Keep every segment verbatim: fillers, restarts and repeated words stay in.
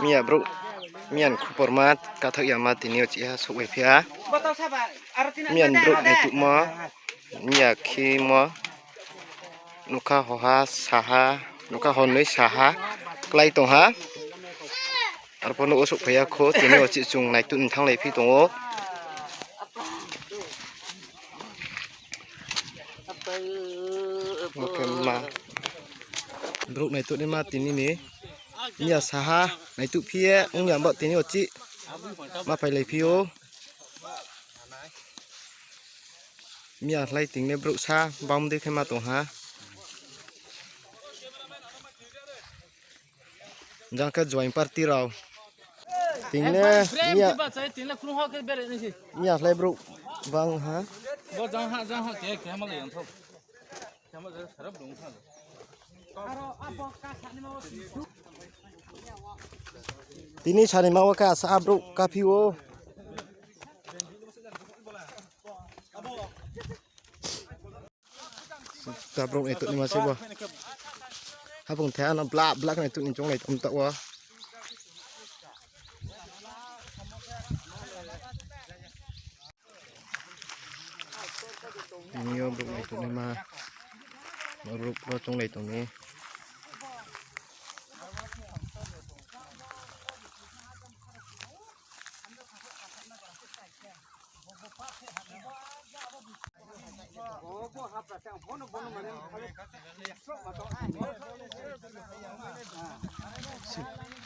Miya brouh, miya ni khupor ma, kathaoh ya ma tini yo chiha souhphai phi ha. Miya ni brouh naituhmo, miya khimo, nokha hoha saha, nokha hornoi saha klái tong ha. Arphuh nouh wo souhphai ya kho, tini yo chih chung naituh ni thannglai phi tong ou. Brouh naituh naima tini ni. Miya saha naituh phi ye ong ya bo tini yo chih ma phailai phi ou. Miya hlai ting le brouh sa bam dei khe ma tong ha. Jang khe join party rao. Ting le miya, miya hlai brouh bang ha. Tini sanima wo khe asa brouh kaphi ou. Ta brouh naituh naima se bo. Haphung the ano bla bla khe naituh ni chounglai tong taoh wo. Tini yo brouh naituh naima. Brouh rao chounglai tong mi.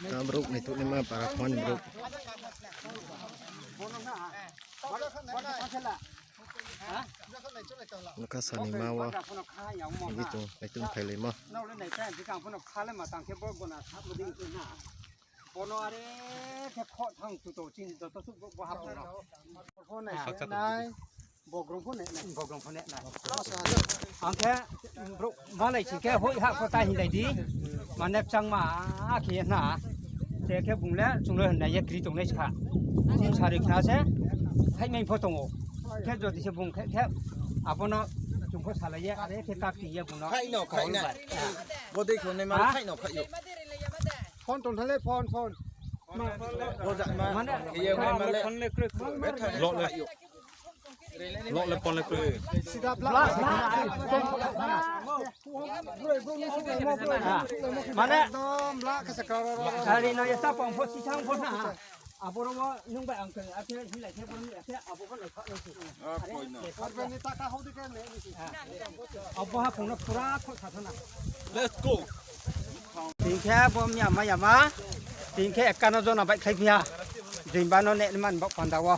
Ta brouh naituh naima para phone brouh. Nokha sanima wo. Ini tong, naituh phailaimo. Bono are khe khoh thang tuto chini joto suh bo hapung no. Pho nai nai, bogrong pho nai nai. Bogrong pho nai nai. Ang khe brouh malai sing khe hoi ha pho ta hinglai di. Mane changma khe ye hna. Te khe bung le chung le hna ye kri tongnai skha. Chini sari khna se thaimai pho tong ou. Khe jodi se bung khe khe abono chung pho salai ye are khe kak ti ye bung no. Khai no, khai na. Bodei khe nai ma khai no, khai yo. Phone tong thale, phone, phone. Mane, phone le kroi. Lo le phone le kroi. Sida bla. Mane, ekdom bla khe se karo ro ro. Ari no ya sa pong pho si thang pho na. Aboro wo nung bai ang khe, akhe hilai khe bo ni akhe abo bo lai kha nai si. Are, koi no. Korbe ni taka hau di khe ne ni si. Abo haphung no pura kho sa thana. Let's go. Ting khe bo miya ma ya ma. Ting khe ekano jona bai khlai phi ha. Jingba no ne man bo panda wo.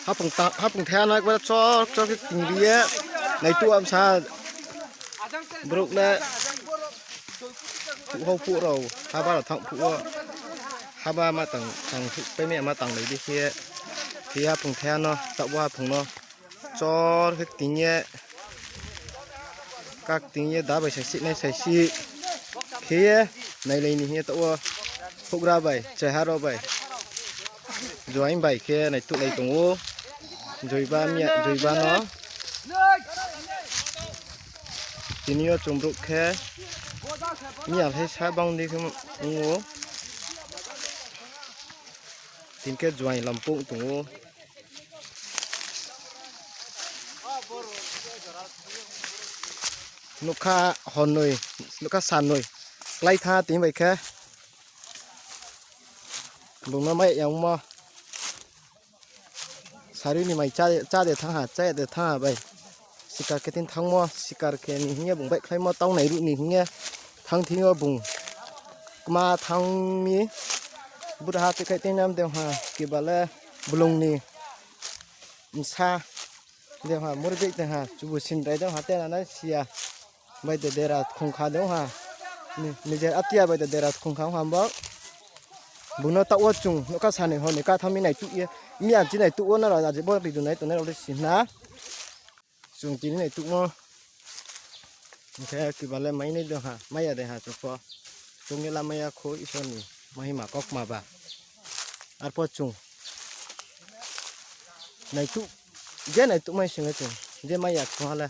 Haphung ta, haphung the ano ekbar chok chok khe tingri ye. Naituh amsa brouh le phuh hau phuh rao haba rao thanng phuh wo. Haba ma tang, tang phuh pai mi ma tang lai di khe. Khe haphung the ano, taoh bo haphung no. Chor khe ting ye, kak ting ye, da bai saisi nai saisi khe ye, nailai ni hing ye taoh wo, houhgra bai, cheharo bai, joaing bai khe naituhlai tong ou, joiba miya, joiba no. Tini yo chung brouh khe, miya khe sa bang di khe ong ou. Tini khe joaing lampung tong ou. Nokha hornoi, nokha sanoi klái tha tini bai khe. Bung no mai yangmo. Sari ni mai chá, chá de thanng ha, chá de thanng ha bai. Sikar khe tini thanngmo, sikar khe ni hing ye bung baihkhlaimo, taungnai ruh ni hing ye thanng thing yo bung kma thanng mi. Buraha tikhlai tini nam de ha, keba le blung ni. Sa. De ha, muri bek de ha, chubu sindrai de ha, tena nai siya. Bai de dera khongkha de ha. Ni, nijer atia bai de dera khongkha ha bo. Bung no taoh wo chung, nouhkha sani hor ni katham mi nai tuh ye. Mi ang chi nai tuh wo nrao, aje bo video nai tongnai rao le si na. Chung tini nai tuhmo. Hing khe kiba le mai nai de ha, mai ya de ha chung pho. Chung ye la mai ya kho Isor ni mahima kaukma ba. Arpho chung nai tuh, je nai tuh mai sing le chung, je mai ya kho ha le,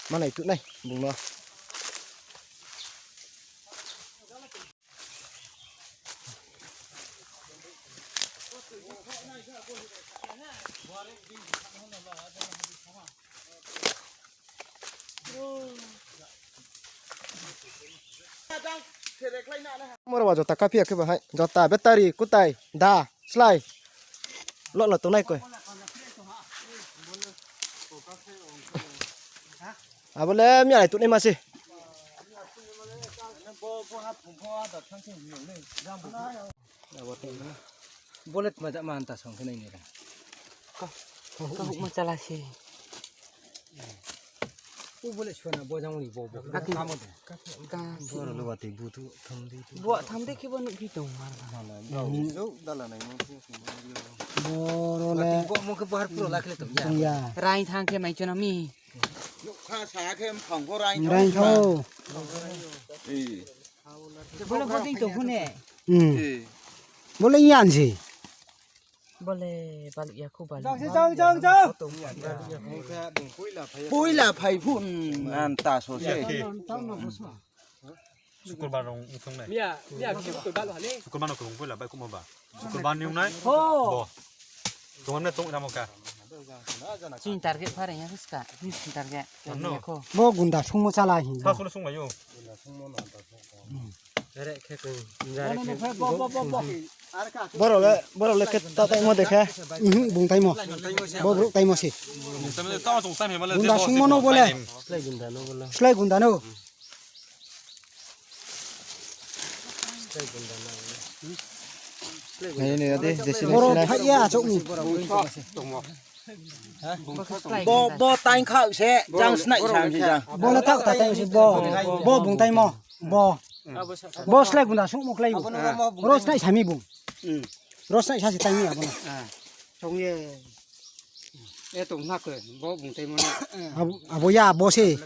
ma nai tuh nai bung no. Moro ba jota kaphi ya khe ba hai. Jota, battery, kutai, da, slai. Lo lo tongnai koi. Abo le miya lai tuhnai ma se. Bo le tma jama anta song khe nai ni ra. Kahuk ma chala se. U bo le suana bo jang ni bo bo. Ka kamo de. Ka. Boro le watoi bu tu tham di tu. Bo tham di khe bo nuh phi tong mar ba. Dala nai mo. Boro le. Bo mo khe bo har puro la khle tong ya. Tong ya. Rai thang khe mai chona mi. Nukha sa khe mphang pho raing thang. Raing thang. Bo le bo ding tong phone. Hmm. Bo le yan se. Bo le baluh ya khu baluh. Jang se, jang, jang, jang. Poila phai phu, hmm, anta so se. Sukurbar rong ithong nai. Miya, miya, khe sukurbar lo hale. Sukurbar no kurung poila bai kumo ba. Sukurbar ni wngnai. Ho. Bo. Tong ne tong ramo ka. Chini target pha reng ya khe ska. Chini target. Ano. Bo gunda sungmo chala hi. Sa solo sung lai yo. Gunda sungmo no ta sung. Ere khe ko. Bo, bo, bo, bo. Boro le, boro le khe ta taimo de khe. Mhm, bung taimo. Bo brouh taimo se. Gunda sungmo no bo le. Slai gunda no bo le. Slai gunda no. Nai, nai, ade, jesi boro nai. Phai ya, achouh ni. Bo, bo taing kha se, jang snai sam se jang. Bo le thaoh ta taing se bo. Bo bung taimo. Bo. Bo slai gunda sungmo klái. Ro snai sami bung. Ro snai sa se taing ya bo no. Song ye. E tong na khe, bo bung taimo na. Abo, abo ya, bo se.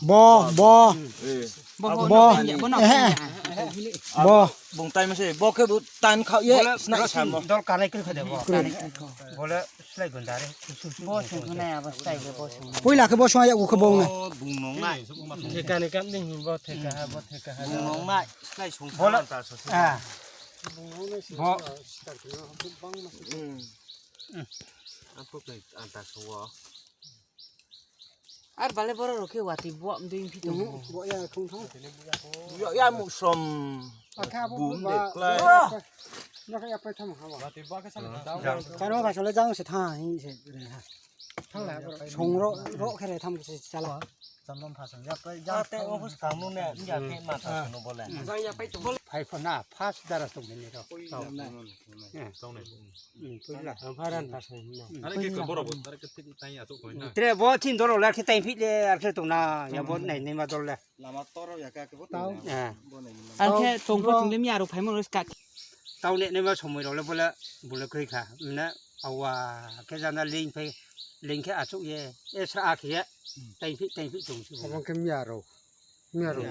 Bo, bo. Bo. Bo. Ehe. Bo. Bung taimo se, bo khe bo tan khao ye, snai samo. Dol kanai kri kho de bo. Bo le slai gunda re. Bo sung khe nai, abo slai khe bo sung. Poila khe bo sung ya, u khe bo nai. Bo bung nong nai. Theka ni kam ni bo theka ha, bo theka ha. Bung nong nai, slai sung bo le. Bo. Hmm. Ang phuh khe ang ta sung wo. Ar bale boro rao khe watoi bo mdui phi tong. Bo ya khong thang. Bo ya mu som. Bum de klái. Chano ba sole jang se tha hin se re ha. Song ro, ro khe re tham se chala. Chamlong pha song ya pai jang te o phus khang nu ne ya te ma ta no bole. Phai pho na phas dara tong ni ro. Tong nai. Hmm, poila. Ang pha ran ta song na. Are khe ko boro bo, are khe thik tai ya to ko na. Tre bo chin doro le khe tai phit le, are khe tong na, ya bo nai nai ma dor le. Lama toro ya khe bo tong. Ang khe tong pho tong le miya rao phaimo rao ska. Tau ne nai ma somoi rao le bo le, bo le kroi kha. Mne awa khe jana ling phai, ling khe achouh ye, e sra a khe ye. Tai phit, tai phit tong si. Abang khe miya rao. Miya rao.